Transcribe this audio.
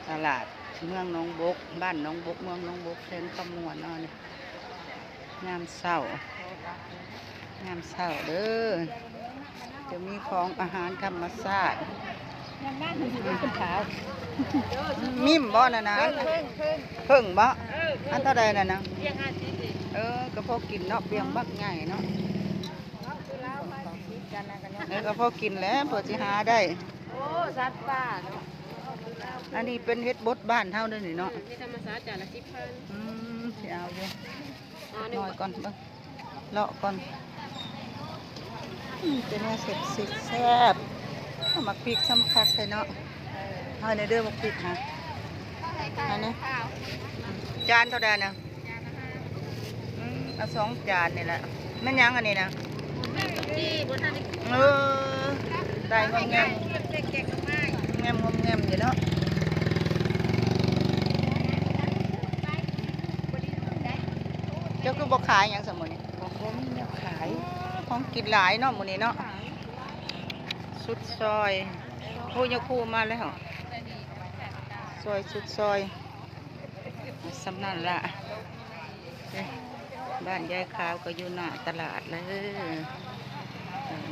ຕະຫຼາດເມືອງໜອງບົກ, ບ້ານໜອງບົກ, ເມືອງໜອງບົກ, ແຂວງຄຳມ່ວນເນາະ. ນີ້ຍາມເຊົ້າ, ຍາມເຊົ້າເດີ, ຈະມີຂອງອາຫານທຳມະຊາດ. ມິ້ມບໍ່ນັ້ນນະ? ເຜິ້ງ ເຜິ້ງ ເຜິ້ງບໍ່? ອັນເທົ່າໃດນັ້ນນະ? ເອີ ກໍພໍກິນເນາະ, ປຽງບັກໃຫຍ່ເນາະ. ເອີ ກໍພໍກິນແຫຼະ ພໍຊິຫາໄດ້. ໂອ້ ສັດປ່າເນາະ. ອັນນີ້ເປັນເຫັດບົດບ້ານເຮົາເດີນີ້ເນາະ. ເອີ ເຫັດທຳມະຊາດ ຈານລະສິບພັນ. ອືມ ຊິເອົາຢູ່. ເອົາໜ້ອຍກ່ອນ ເບິ່ງ ເລາະກ່ອນ. ອືມ ເປັນແນວແຊບໆ ແຊບ. ເອົາໝາກພິກສ່ຳຄັກແທ້ເນາະ. ເອົາແດ່ເດີໝາກພິກຫາ. ອັນນີ້ ຈານເທົ່າໃດນະ? ອືມ ເອົາສອງຈານນີ້ແຫຼະ. ແມ່ນຫຍັງອັນນີ້ນະ? ເອີ ໄດ້ງາມໆ ງາມໆຢູ່ເນາະ. ເຈົ້າຄືບໍ່ຂາຍຫຍັງຊະມື້ນີ້? ບໍ່ມີແນວຂາຍ. ອໍ ຂອງກິນຫຼາຍເນາະມື້ນີ້ເນາະ. ສຸດຊອຍ. ໂອ້ ຍາຄູມາແລ້ວ. ຊອຍ ສຸດຊອຍ. ສ່ຳນັ້ນລະ. ເອີ ບ້ານຍາຍຂາວກໍຢູ່ໜ້າຕະຫຼາດເລີຍ.